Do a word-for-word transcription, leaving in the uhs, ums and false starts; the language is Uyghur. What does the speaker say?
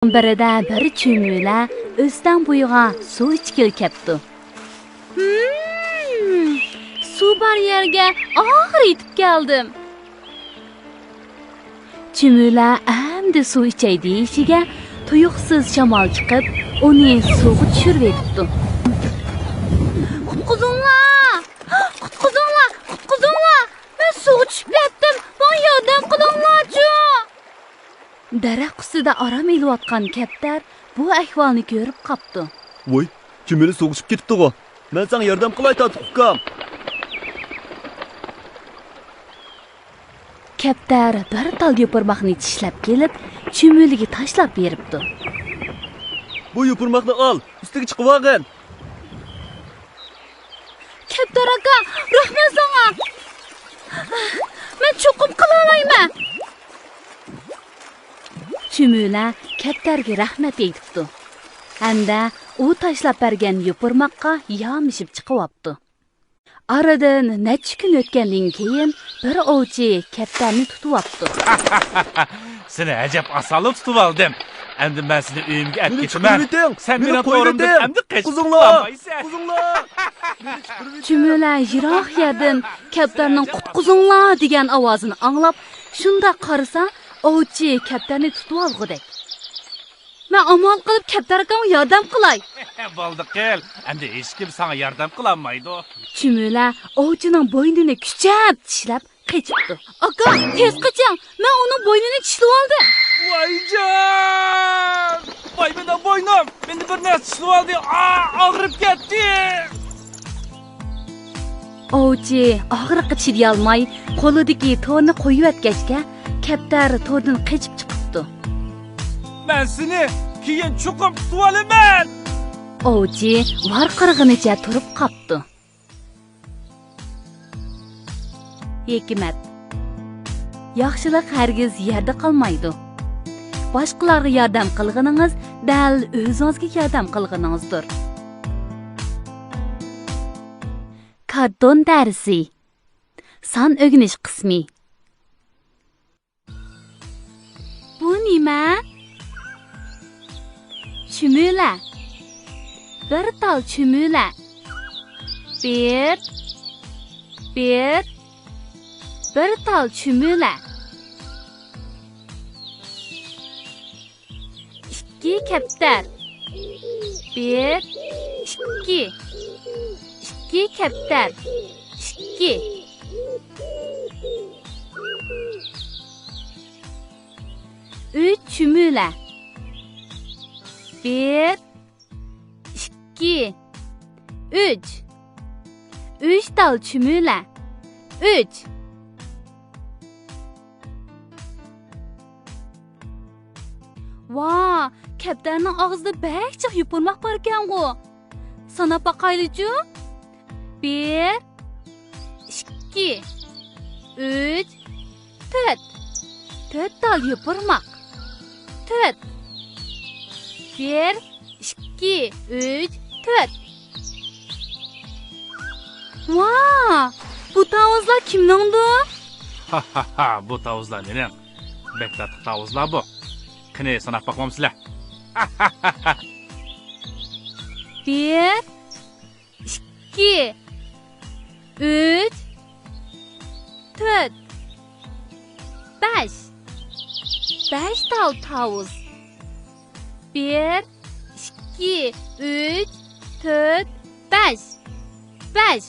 بىردە بىر چۈمۈلە ئۆستەڭ بويىغا سۇ ئىچكىلى كەپتۇ. ھىم، سۇ بار يەرگە ئاخىرى يېتىپ كەلدىم. چۈمۈلە ئەمدى سۇ ئىچەي دېيىشىگە، تۇيۇقسىز شامال چىقىپ، ئۇنى سۇغا چۈشۈرۈۋېتىپتۇ. قۇتقۇزۇڭلار! قۇتقۇزۇڭلار! قۇتقۇزۇڭلار! مەن سۇغا چۈشۈپ كەتتىم! ماڭا ياردەم قىلىڭلارچۇ! دەرەخ ئۈستىدە ئارام ئېلىۋاتقان كەپتەر بۇ ئەھۋالنى كۆرۈپ قاپتۇ. ۋوي، چۈمۈلە سۇغا چۈشۈپ كېتىپتىغۇ. مەن ساڭا ياردەم قىلاي، تاتلىق ئۇكام. كەپتەر بىر تال يوپۇرماقنى چىشلەپ كېلىپ، چۈمۈلىگە تاشلاپ بېرىپتۇ. بۇ يوپۇرماقنى ئال، ئۈستىگە چىقىۋالغىن. كەپتەر ئاكا، رەھمەت ساڭا. مەن چوقۇم قىلالايمەن. چۈمۈلە كەپتەرگە رەھمەت ئېيتىپتۇ. ھەمدە ئۇ تاشلاپ بەرگەن يوپۇرماققا يامىشىپ چىقىۋاپتۇ. ئارىدىن نەچچە كۈن ئۆتكەندىن كېيىن، بىر ئوۋچى كەپتەرنى تۇتۇۋاپتۇ. سېنى ئەجەب ئاسانلا تۇتۇۋالدىم. ئەمدى مەن سېنى ئۆيۈمگە ئەپ مېنى كېتىمەن. چىقىرىۋېتىڭ! سەن مېنى مېنى توغرۇمدىن قويۇۋېتىڭ! ئەمدى قېچىپ قۇتۇلالمايسەن. قۇتۇلۇڭلار! چۈمۈلە يىراق يەردىن كەپتەرنىڭ «قۇتقۇزۇڭلار» دېگەن ئاۋازىنى ئاڭلاپ، شۇنداق قارىسا، ئوۋچى كەپتەرنى تۇتۇۋالغۇدەك. مەن ئامال قىلىپ كەپتەر ئاكامغا ياردەم قىلاي. بولدى قىل، ئەمدى ھېچكىم ساڭا ياردەم قىلالمايدۇ. چۈمۈلە ئوۋچىنىڭ بوينىنى كۈچەپ چىشلەپ قېچىپتۇ. ئاكا، تېز قېچىڭ، مەن ئۇنىڭ بوينىنى چىشلىۋالدىم. ۋايجان! ۋاي مېنىڭ بوينۇم! مېنى بىر نەرسە چىشلىۋالدى. ئا، ئاغرىپ كەتتى. ئوۋچى ئاغرىققا چىدىيالماي، قولىدىكى تورنى قويۇۋەتكەچكە، كەپتەر توردىن قېچىپ چىقىپتۇ. مەن سېنى كېيىن چوقۇم تۇتۇۋالىمەن! ئوۋچى ۋارقىرىغىنىچە تۇرۇپ قاپتۇ. ھېكمەت. ياخشىلىق ھەرگىز يەردە قالمايدۇ. باشقىلارغا ياردەم قىلغىنىڭىز دەل ئۆزىڭىزگە ياردەم قىلغىنىڭىزدۇر. كارتون دەرسى. سان ئۆگىنىش قىسمى. بۇ نېمە؟ چۈمۈلە. بىر تال چۈمۈلە. بىر، بىر، بىر تال چۈمۈلە. ئىككى كەپتەر. بىر، ئىككى. ئىككى كەپتەر. ئىككى. ئۈچ چۈمۈلە. بىر، ئىككى، ئۈچ. ئۈچ تال چۈمۈلە. ئۈچ. ۋا، كەپتەرنىڭ ئاغزىدا بەك جىق يوپۇرماق باركەنغۇ. ساناپ باقايلىچۇ. بىر، ئىككى، ئۈچ، تۆت. تۆت تال يوپۇرماق. تۆت. بىر، ئىككى، ئۈچ، تۆت. ۋا، بۇ تاۋۇزلار كىمنىڭدۇ؟ ھا، ھا، ھا، بۇ تاۋۇزلار مېنىڭ. بەك تاتلىق تاۋۇزلار بۇ. قېنى، ساناپ باقمامسىلەر؟ بىر، ئىككى، ئۈچ، تۆت، بەش. بەش تال تاۋۇز. بىر، ئىككى، ئۈچ، تۆت، بەش. بەش.